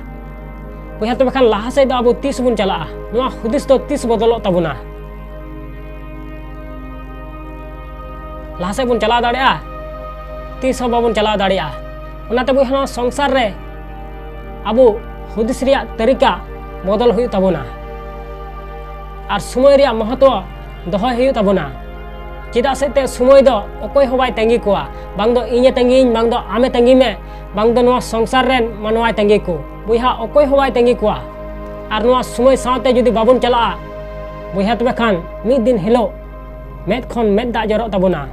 ᱵᱚᱭᱦᱟ, ᱛᱚᱵᱮ ᱠᱷᱟᱱ ᱞᱟᱦᱟ ᱥᱮᱫ ᱫᱚ ᱟᱵᱚ ᱛᱤᱥ ᱵᱚᱱ ᱪᱟᱞᱟᱜᱼᱟ? ᱱᱚᱣᱟ ᱦᱩᱫᱤᱥ ᱫᱚ ᱛᱤᱥ ᱵᱚᱫᱚᱞᱚᱜ ᱛᱟᱵᱚᱱᱟ? ᱞᱟᱦᱟ ᱥᱮᱫ ᱵᱚᱱ ᱪᱟᱞᱟᱣ ᱫᱟᱲᱮᱭᱟᱜᱼᱟ? ᱛᱤᱥ ᱦᱚᱸ ᱵᱟᱵᱚᱱ ᱪᱟᱞᱟᱣ ᱫᱟᱲᱮᱭᱟᱜᱼᱟ᱾ ᱚᱱᱟᱛᱮ ᱵᱚᱭᱦᱟ, ᱱᱚᱣᱟ ᱥᱚᱝᱥᱟᱨ ᱨᱮ ᱟᱵᱚ ᱦᱩᱫᱤᱥ ᱨᱮᱭᱟᱜ ᱛᱟᱹᱨᱤᱠᱟ ᱵᱚᱫᱚᱞ ᱦᱩᱭᱩᱜ ᱛᱟᱵᱚᱱᱟ᱾ ᱟᱨ ᱥᱚᱢᱚᱭ ᱨᱮᱭᱟᱜ ᱢᱚᱦᱚᱛᱚ ᱫᱚᱦᱚᱭ ᱦᱩᱭᱩᱜ ᱛᱟᱵᱚᱱᱟ᱾ ᱪᱮᱫᱟᱜ ᱥᱮ ᱛᱮ ᱥᱚᱢᱚᱭ ᱫᱚ ᱚᱠᱚᱭ ᱦᱚᱸ ᱵᱟᱭ ᱛᱟᱺᱜᱤ ᱠᱚᱣᱟ᱾ ᱵᱟᱝ ᱫᱚ ᱤᱧᱮ ᱛᱟᱺᱜᱤᱭᱤᱧ, ᱵᱟᱝ ᱫᱚ ᱟᱢᱮ ᱛᱟᱺᱜᱤ ᱢᱮ, ᱵᱟᱝ ᱫᱚ ᱱᱚᱣᱟ ᱥᱚᱝᱥᱟᱨ ᱨᱮᱱ ᱢᱟᱱᱣᱟᱭ ᱛᱟᱺᱜᱤ ᱠᱚ᱾ ᱵᱚᱭᱦᱟ, ᱚᱠᱚᱭ ᱦᱚᱸ ᱵᱟᱭ ᱛᱟᱺᱜᱤ ᱠᱚᱣᱟ᱾ ᱟᱨ ᱱᱚᱣᱟ ᱥᱚᱢᱚᱭ ᱥᱟᱶᱛᱮ ᱡᱩᱫᱤ ᱵᱟᱵᱚᱱ ᱪᱟᱞᱟᱜᱼᱟ, ᱵᱚᱭᱦᱟ, ᱛᱚᱵᱮ ᱠᱷᱟᱱ ᱢᱤᱫ ᱫᱤᱱ ᱦᱤᱞᱳᱜ ᱢᱮᱫ ᱠᱷᱚᱱ ᱢᱮᱫ ᱫᱟᱜ ᱡᱚᱨᱚᱜ ᱛᱟᱵᱚᱱᱟ᱾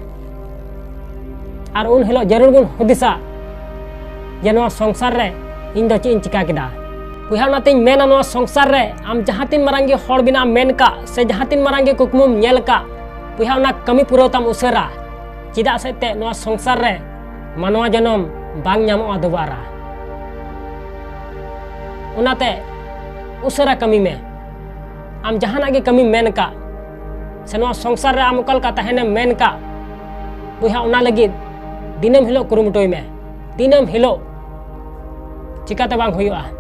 ᱟᱨ ᱩᱱ ᱦᱤᱞᱳᱜ ᱡᱟᱹᱨᱩᱲ ᱵᱚᱱ ᱦᱩᱫᱤᱥᱟ ᱡᱮ ᱱᱚᱣᱟ ᱥᱚᱝᱥᱟᱨ ᱨᱮ ᱤᱧ ᱫᱚ ᱪᱮᱫ ᱤᱧ ᱪᱤᱠᱟ ᱠᱮᱫᱟ᱾ ᱵᱚᱭᱦᱟ, ᱚᱱᱟᱛᱤᱧ ᱢᱮᱱᱟ, ᱱᱚᱣᱟ ᱥᱚᱝᱥᱟᱨ ᱨᱮ ᱟᱢ ᱡᱟᱦᱟᱸ ᱛᱤᱱ ᱢᱟᱨᱟᱝ ᱜᱮ ᱦᱚᱲ ᱵᱮᱱᱟᱜ ᱮᱢ ᱢᱮᱱ ᱠᱟᱜ ᱥᱮ ᱡᱟᱦᱟᱸ ᱛᱤᱱ ᱢᱟᱨᱟᱝ ᱜᱮ ᱠᱩᱠᱢᱩᱢ ᱧᱮᱞ ᱠᱟᱜ, ᱵᱚᱭᱦᱟ, ᱚᱱᱟ ᱠᱟᱹᱢᱤ ᱯᱩᱨᱟᱹᱣ ᱛᱟᱢ ᱩᱥᱟᱹᱨᱟ᱾ ᱪᱮᱫᱟᱜ ᱥᱮ ᱛᱮ ᱱᱚᱣᱟ ᱥᱚᱝᱥᱟᱨ ᱨᱮ ᱢᱟᱱᱣᱟ ᱡᱚᱱᱚᱢ ᱵᱟᱝ ᱧᱟᱢᱚᱜᱼᱟ ᱫᱩᱵᱟᱨᱟ᱾ ᱚᱱᱟᱛᱮ ᱩᱥᱟᱹᱨᱟ ᱠᱟᱹᱢᱤ ᱢᱮ᱾ ᱟᱢ ᱡᱟᱦᱟᱱᱟᱜ ᱜᱮ ᱠᱟᱹᱢᱤᱢ ᱢᱮᱱ ᱠᱟᱜ, ᱥᱮ ᱱᱚᱣᱟ ᱥᱚᱝᱥᱟᱨ ᱨᱮ ᱟᱢ ᱚᱠᱟ ᱞᱮᱠᱟ ᱛᱟᱦᱮᱱᱮᱢ ᱢᱮᱱ ᱠᱟᱜ, ᱵᱚᱭᱦᱟ, ᱚᱱᱟ ᱞᱟᱹᱜᱤᱫ ᱫᱤᱱᱟᱹᱢ ᱦᱤᱞᱳᱜ ᱠᱩᱨᱩᱢᱩᱴᱩᱭ ᱢᱮ᱾ ᱫᱤᱱᱟᱹᱢ ᱦᱤᱞᱳᱜ᱾ ᱪᱤᱠᱟᱛᱮ ᱵᱟᱝ ᱦᱩᱭᱩᱜᱼᱟ?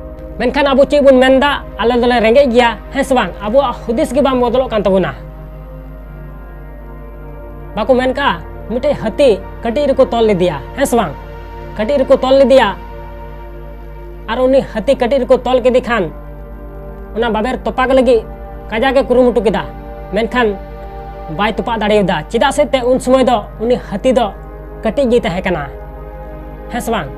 ᱢᱮᱱᱠᱷᱟᱱ ᱟᱵᱚ ᱪᱮᱫ ᱵᱚᱱ ᱢᱮᱱᱫᱟ? ᱟᱞᱮ ᱫᱚᱞᱮ ᱨᱮᱸᱜᱮᱡ ᱜᱮᱭᱟ, ᱦᱮᱸ ᱥᱮ ᱵᱟᱝ? ᱟᱵᱚᱣᱟᱜ ᱦᱩᱫᱤᱥ ᱜᱮ ᱵᱟᱝ ᱵᱚᱫᱚᱞᱚᱜ ᱠᱟᱱ ᱛᱟᱵᱚᱱᱟ᱾ ᱵᱟᱠᱚ ᱢᱮᱱ ᱠᱟᱜᱼᱟ, ᱢᱤᱫᱴᱮᱡ ᱦᱟᱹᱛᱤ ᱠᱟᱹᱴᱤᱡ ᱨᱮᱠᱚ ᱛᱚᱞ ᱞᱮᱫᱮᱭᱟ, ᱦᱮᱸ ᱥᱮ ᱵᱟᱝ? ᱠᱟᱹᱴᱤᱡ ᱨᱮᱠᱚ ᱛᱚᱞ ᱞᱮᱫᱮᱭᱟ᱾ ᱟᱨ ᱩᱱᱤ ᱦᱟᱹᱛᱤ ᱠᱟᱹᱴᱤᱡ ᱨᱮᱠᱚ ᱛᱚᱞ ᱠᱮᱫᱮ ᱠᱷᱟᱱ ᱚᱱᱟ ᱵᱟᱵᱮᱨ ᱛᱚᱯᱟᱜ ᱞᱟᱹᱜᱤᱫ ᱠᱟᱡᱟᱠ ᱮ ᱠᱩᱨᱩᱢᱩᱴᱩ ᱠᱮᱫᱟ, ᱢᱮᱱᱠᱷᱟᱱ ᱵᱟᱭ ᱛᱚᱯᱟᱜ ᱫᱟᱲᱮᱭᱟᱫᱟ᱾ ᱪᱮᱫᱟᱜ ᱥᱮ ᱛᱮ ᱩᱱ ᱥᱚᱢᱚᱭ ᱫᱚ ᱩᱱᱤ ᱦᱟᱹᱛᱤ ᱫᱚ ᱠᱟᱹᱴᱤᱡ ᱜᱮᱭ ᱛᱟᱦᱮᱸ ᱠᱟᱱᱟ, ᱦᱮᱸ ᱥᱮ ᱵᱟᱝ?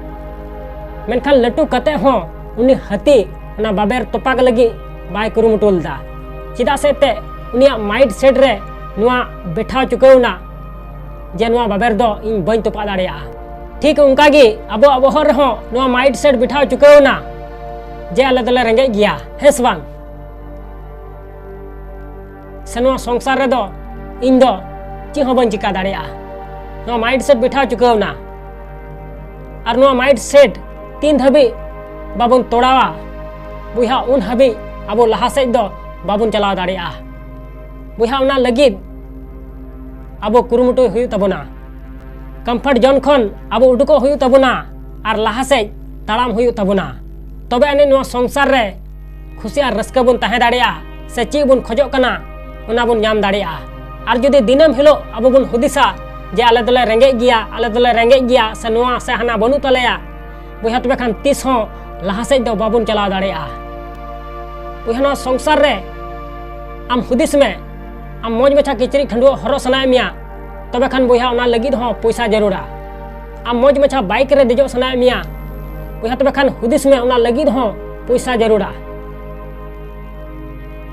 ᱢᱮᱱᱠᱷᱟᱱ ᱞᱟᱹᱴᱩ ᱠᱟᱛᱮ ᱦᱚᱸ ᱩᱱᱤ ᱦᱟᱹᱛᱤ ᱚᱱᱟ ᱵᱟᱵᱮᱨ ᱛᱚᱯᱟᱜ ᱞᱟᱹᱜᱤᱫ ᱵᱟᱭ ᱠᱩᱨᱩᱢᱩᱴᱩ ᱞᱮᱫᱟ᱾ ᱪᱮᱫᱟᱜ ᱥᱮ ᱛᱮ ᱩᱱᱤᱭᱟᱜ ᱢᱟᱭᱤᱱᱰ ᱥᱮᱴ ᱨᱮ ᱱᱚᱣᱟ ᱵᱮᱴᱷᱟᱣ ᱪᱩᱠᱟᱹᱣ ᱮᱱᱟ ᱡᱮ ᱱᱚᱣᱟ ᱵᱟᱵᱮᱨ ᱫᱚ ᱤᱧ ᱵᱟᱹᱧ ᱛᱚᱯᱟᱜ ᱫᱟᱲᱮᱭᱟᱜᱼᱟ᱾ ᱴᱷᱤᱠ ᱚᱱᱠᱟ ᱜᱮ ᱟᱵᱚᱣᱟᱜ ᱵᱚᱦᱚᱜ ᱨᱮᱦᱚᱸ ᱱᱚᱣᱟ ᱢᱟᱭᱤᱱᱰ ᱥᱮᱴ ᱵᱮᱴᱷᱟᱣ ᱪᱩᱠᱟᱹᱣ ᱮᱱᱟ ᱡᱮ ᱟᱞᱮ ᱫᱚᱞᱮ ᱨᱮᱸᱜᱮᱡ ᱜᱮᱭᱟ, ᱦᱮᱸ ᱥᱮ ᱵᱟᱝ? ᱥᱮ ᱱᱚᱣᱟ ᱥᱚᱝᱥᱟᱨ ᱨᱮᱫᱚ ᱤᱧ ᱫᱚ ᱪᱮᱫ ᱦᱚᱸ ᱵᱟᱹᱧ ᱪᱤᱠᱟ ᱫᱟᱲᱮᱭᱟᱜᱼᱟ᱾ ᱱᱚᱣᱟ ᱢᱟᱭᱤᱱᱰ ᱥᱮᱴ ᱵᱮᱴᱷᱟᱣ ᱪᱩᱠᱟᱹᱣ ᱮᱱᱟ᱾ ᱟᱨ ᱱᱚᱣᱟ ᱢᱟᱭᱤᱱᱰ ᱥᱮᱴ ᱛᱤᱱ ᱫᱷᱟᱹᱵᱤᱡ ᱵᱟᱵᱚᱱ ᱛᱚᱲᱟᱣᱟ, ᱵᱚᱭᱦᱟ, ᱩᱱ ᱦᱟᱹᱵᱤᱡ ᱟᱵᱚ ᱞᱟᱦᱟ ᱥᱮᱫ ᱫᱚ ᱵᱟᱵᱚᱱ ᱪᱟᱞᱟᱣ ᱫᱟᱲᱮᱭᱟᱜᱼᱟ᱾ ᱵᱚᱭᱦᱟ, ᱚᱱᱟ ᱞᱟᱹᱜᱤᱫ ᱟᱵᱚ ᱠᱩᱨᱩᱢᱩᱴᱩᱭ ᱦᱩᱭᱩᱜ ᱛᱟᱵᱚᱱᱟ᱾ ᱠᱚᱢᱯᱷᱚᱨᱴ ᱡᱳᱱ ᱠᱷᱚᱱ ᱟᱵᱚ ᱩᱰᱩᱠᱚᱜ ᱦᱩᱭᱩᱜ ᱛᱟᱵᱚᱱᱟ ᱟᱨ ᱞᱟᱦᱟ ᱥᱮᱫ ᱛᱟᱲᱟᱢ ᱦᱩᱭᱩᱜ ᱛᱟᱵᱚᱱᱟ᱾ ᱛᱚᱵᱮ ᱟᱹᱱᱤᱡ ᱱᱚᱣᱟ ᱥᱚᱝᱥᱟᱨ ᱨᱮ ᱠᱷᱩᱥᱤ ᱟᱨ ᱨᱟᱹᱥᱠᱟᱹ ᱵᱚᱱ ᱛᱟᱦᱮᱸ ᱫᱟᱲᱮᱭᱟᱜᱼᱟ, ᱥᱮ ᱪᱮᱫ ᱵᱚᱱ ᱠᱷᱚᱡᱚᱜ ᱠᱟᱱᱟ ᱚᱱᱟ ᱵᱚᱱ ᱧᱟᱢ ᱫᱟᱲᱮᱭᱟᱜᱼᱟ᱾ ᱟᱨ ᱡᱩᱫᱤ ᱫᱤᱱᱟᱹᱢ ᱦᱤᱞᱳᱜ ᱟᱵᱚ ᱵᱚᱱ ᱦᱩᱫᱤᱥᱟ ᱡᱮ ᱟᱞᱮ ᱫᱚᱞᱮ ᱨᱮᱸᱜᱮᱡ ᱜᱮᱭᱟ, ᱟᱞᱮ ᱫᱚᱞᱮ ᱨᱮᱸᱜᱮᱡ ᱜᱮᱭᱟ, ᱥᱮ ᱱᱚᱣᱟ ᱥᱮ ᱦᱟᱱᱟ ᱵᱟᱹᱱᱩᱜ ᱛᱟᱞᱮᱭᱟ, ᱵᱚᱭᱦᱟ, ᱛᱚᱵᱮ ᱠᱷᱟᱱ ᱛᱤᱥ ᱦᱚᱸ ᱞᱟᱦᱟ ᱥᱮᱫ ᱫᱚ ᱵᱟᱵᱚᱱ ᱪᱟᱞᱟᱣ ᱫᱟᱲᱮᱭᱟᱜᱼᱟ᱾ ᱵᱚᱭᱦᱟ, ᱱᱚᱣᱟ ᱥᱚᱝᱥᱟᱨ ᱨᱮ ᱟᱢ ᱦᱩᱫᱤᱥ ᱢᱮ, ᱟᱢ ᱢᱚᱡᱽ ᱢᱟᱪᱷᱟ ᱠᱤᱪᱨᱤᱡ ᱠᱷᱟᱹᱰᱩᱣᱟᱹᱜ ᱦᱚᱨᱚᱜ ᱥᱟᱱᱟᱭᱮᱫ ᱢᱮᱭᱟ, ᱛᱚᱵᱮ ᱠᱷᱟᱱ ᱵᱚᱭᱦᱟ ᱚᱱᱟ ᱞᱟᱹᱜᱤᱫ ᱦᱚᱸ ᱯᱚᱭᱥᱟ ᱡᱟᱹᱨᱩᱲᱟ᱾ ᱟᱢ ᱢᱚᱡᱽ ᱢᱟᱪᱷᱟ ᱵᱟᱭᱤᱠ ᱨᱮ ᱫᱮᱡᱚᱜ ᱥᱟᱱᱟᱭᱮᱫ ᱢᱮᱭᱟ, ᱵᱚᱭᱦᱟ, ᱛᱚᱵᱮ ᱠᱷᱟᱱ ᱦᱩᱫᱤᱥ ᱢᱮ, ᱚᱱᱟ ᱞᱟᱹᱜᱤᱫ ᱦᱚᱸ ᱯᱚᱭᱥᱟ ᱡᱟᱹᱨᱩᱲᱟ᱾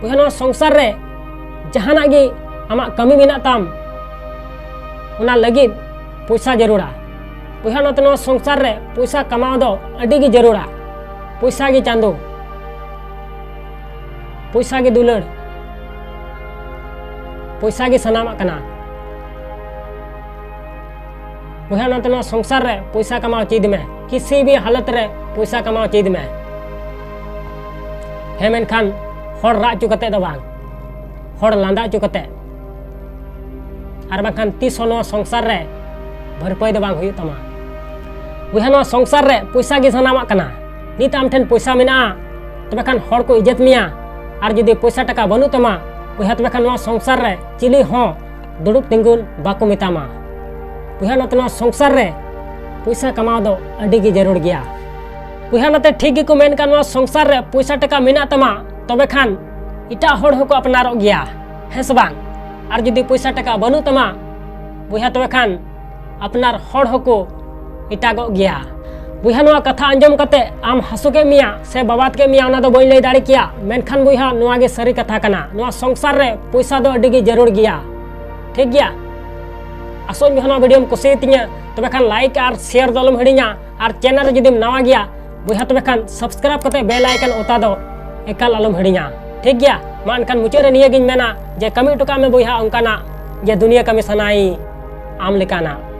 ᱵᱚᱭᱦᱟ, ᱱᱚᱣᱟ ᱥᱚᱝᱥᱟᱨ ᱨᱮ ᱡᱟᱦᱟᱱᱟᱜ ᱜᱮ ᱟᱢᱟᱜ ᱠᱟᱹᱢᱤ ᱢᱮᱱᱟᱜ ᱛᱟᱢ, ᱚᱱᱟ ᱞᱟᱹᱜᱤᱫ ᱯᱚᱭᱥᱟ ᱡᱟᱹᱨᱩᱲᱟ᱾ ᱵᱚᱭᱦᱟ, ᱚᱱᱟᱛᱮ ᱱᱚᱣᱟ ᱥᱚᱝᱥᱟᱨ ᱨᱮ ᱯᱚᱭᱥᱟ ᱠᱟᱢᱟᱣ ᱫᱚ ᱟᱹᱰᱤ ᱜᱮ ᱡᱟᱹᱨᱩᱲᱟ᱾ ᱯᱚᱭᱥᱟ ᱜᱮ ᱪᱟᱸᱫᱚ, ᱯᱚᱭᱥᱟ ᱜᱮ ᱫᱩᱞᱟᱹᱲ, ᱯᱚᱭᱥᱟ ᱜᱮ ᱥᱟᱱᱟᱢᱟᱜ ᱠᱟᱱᱟ᱾ ᱵᱚᱭᱦᱟ, ᱚᱱᱟᱛᱮ ᱱᱚᱣᱟ ᱥᱚᱝᱥᱟᱨ ᱨᱮ ᱯᱚᱭᱥᱟ ᱠᱟᱢᱟᱣ ᱪᱮᱫ ᱢᱮ, ᱠᱤᱥᱤ ᱵᱷᱤ ᱦᱟᱞᱚᱛ ᱨᱮ ᱯᱚᱭᱥᱟ ᱠᱟᱢᱟᱣ ᱪᱮᱫ ᱢᱮ᱾ ᱦᱮᱸ, ᱢᱮᱱᱠᱷᱟᱱ ᱦᱚᱲ ᱨᱟᱜ ᱦᱚᱪᱚ ᱠᱟᱛᱮ ᱫᱚ ᱵᱟᱝ, ᱦᱚᱲ ᱞᱟᱸᱫᱟ ᱦᱚᱪᱚ ᱠᱟᱛᱮ, ᱟᱨ ᱵᱟᱝᱠᱷᱟᱱ ᱛᱤᱥ ᱦᱚᱸ ᱱᱚᱣᱟ ᱥᱚᱝᱥᱟᱨ ᱨᱮ ᱵᱷᱟᱹᱨᱯᱟᱹᱭ ᱫᱚ ᱵᱟᱝ ᱦᱩᱭᱩᱜ ᱛᱟᱢᱟ᱾ ᱵᱚᱭᱦᱟ, ᱱᱚᱣᱟ ᱥᱚᱝᱥᱟᱨ ᱨᱮ ᱯᱚᱭᱥᱟ ᱜᱮ ᱥᱟᱱᱟᱢᱟᱜ ᱠᱟᱱᱟ᱾ ᱱᱤᱛ ᱟᱢ ᱴᱷᱮᱱ ᱯᱚᱭᱥᱟ ᱢᱮᱱᱟᱜᱼᱟ, ᱛᱚᱵᱮ ᱠᱷᱟᱱ ᱦᱚᱲ ᱠᱚ ᱤᱡᱽᱡᱚᱛ ᱢᱮᱭᱟ᱾ ᱟᱨ ᱡᱩᱫᱤ ᱯᱚᱭᱥᱟ ᱴᱟᱠᱟ ᱵᱟᱹᱱᱩᱜ ᱛᱟᱢᱟ ᱵᱚᱭᱦᱟ, ᱛᱚᱵᱮ ᱠᱷᱟᱱ ᱱᱚᱣᱟ ᱥᱚᱝᱥᱟᱨ ᱨᱮ ᱪᱤᱞᱤ ᱦᱚᱸ ᱫᱩᱲᱩᱵ ᱛᱤᱸᱜᱩᱱ ᱵᱟᱠᱚ ᱢᱮᱛᱟᱢᱟ᱾ ᱵᱚᱭᱦᱟ, ᱱᱚᱛᱮ ᱱᱚᱣᱟ ᱥᱚᱝᱥᱟᱨ ᱨᱮ ᱯᱚᱭᱥᱟ ᱠᱟᱢᱟᱣ ᱫᱚ ᱟᱹᱰᱤ ᱜᱮ ᱡᱟᱹᱨᱩᱲ ᱜᱮᱭᱟ᱾ ᱵᱚᱭᱦᱟ, ᱱᱚᱛᱮ ᱴᱷᱤᱠ ᱜᱮᱠᱚ ᱢᱮᱱ ᱠᱟᱱ, ᱱᱚᱣᱟ ᱥᱚᱝᱥᱟᱨ ᱨᱮ ᱯᱚᱭᱥᱟ ᱴᱟᱠᱟ ᱢᱮᱱᱟᱜ ᱛᱟᱢᱟ, ᱛᱚᱵᱮ ᱠᱷᱟᱱ ᱮᱴᱟᱜ ᱦᱚᱲ ᱦᱚᱸᱠᱚ ᱟᱯᱱᱟᱨᱚᱜ ᱜᱮᱭᱟ, ᱦᱮᱸ ᱥᱮ ᱵᱟᱝ? ᱟᱨ ᱡᱩᱫᱤ ᱯᱚᱭᱥᱟ ᱴᱟᱠᱟ ᱵᱟᱹᱱᱩᱜ ᱛᱟᱢᱟ ᱵᱚᱭᱦᱟ, ᱛᱚᱵᱮ ᱠᱷᱟᱱ ᱟᱯᱱᱟᱨ ᱦᱚᱲ ᱦᱚᱸᱠᱚ ᱮᱴᱟᱜᱚᱜ ᱜᱮᱭᱟ᱾ ᱵᱚᱭᱦᱟ, ᱱᱚᱣᱟ ᱠᱟᱛᱷᱟ ᱟᱸᱡᱚᱢ ᱠᱟᱛᱮ ᱟᱢ ᱦᱟᱹᱥᱩ ᱠᱮᱫ ᱢᱮᱭᱟ ᱥᱮ ᱵᱟᱵᱟᱫ ᱠᱮᱫ ᱢᱮᱭᱟ, ᱚᱱᱟ ᱫᱚ ᱵᱟᱹᱧ ᱞᱟᱹᱭ ᱫᱟᱲᱮ ᱠᱮᱭᱟ, ᱢᱮᱱᱠᱷᱟᱱ ᱵᱚᱭᱦᱟ, ᱱᱚᱣᱟ ᱜᱮ ᱥᱟᱹᱨᱤ ᱠᱟᱛᱷᱟ ᱠᱟᱱᱟ᱾ ᱱᱚᱣᱟ ᱥᱚᱝᱥᱟᱨ ᱨᱮ ᱯᱚᱭᱥᱟ ᱫᱚ ᱟᱹᱰᱤ ᱜᱮ ᱡᱟᱹᱨᱩᱲ ᱜᱮᱭᱟ, ᱴᱷᱤᱠ ᱜᱮᱭᱟ? ᱟᱥᱚᱜ ᱟᱹᱧ ᱵᱚᱭᱦᱟ, ᱱᱚᱣᱟ ᱵᱷᱤᱰᱤᱭᱳᱢ ᱠᱩᱥᱤᱭᱟᱛᱤᱧᱟ, ᱛᱚᱵᱮ ᱠᱷᱟᱱ ᱞᱟᱭᱤᱠ ᱟᱨ ᱥᱮᱭᱟᱨ ᱫᱚ ᱟᱞᱚᱢ ᱦᱤᱲᱤᱧᱟ, ᱟᱨ ᱪᱮᱱᱮᱞ ᱨᱮ ᱡᱩᱫᱤᱢ ᱱᱟᱣᱟ ᱜᱮᱭᱟ ᱵᱚᱭᱦᱟ, ᱛᱚᱵᱮ ᱠᱷᱟᱱ ᱥᱟᱵᱥᱠᱨᱟᱭᱤᱵ ᱠᱟᱛᱮ ᱵᱮᱞ ᱟᱭᱠᱚᱱ ᱚᱛᱟ ᱫᱚ ᱮᱠᱟᱞ ᱟᱞᱚᱢ ᱦᱤᱲᱤᱧᱟ, ᱴᱷᱤᱠ ᱜᱮᱭᱟ? ᱢᱟ ᱮᱱᱠᱷᱟᱱ ᱢᱩᱪᱟᱹᱫ ᱨᱮ ᱱᱤᱭᱟᱹ ᱜᱤᱧ ᱢᱮᱱᱟ ᱡᱮ ᱠᱟᱹᱢᱤ ᱦᱚᱴᱚ ᱠᱟᱜ ᱢᱮ ᱵᱚᱭᱦᱟ ᱚᱱᱠᱟᱱᱟᱜ ᱡᱮ ᱫᱩᱱᱤᱭᱟᱹ ᱠᱟᱹᱢᱤ ᱥᱟᱱᱟᱭ ᱟᱢ ᱞᱮᱠᱟᱱᱟᱜ᱾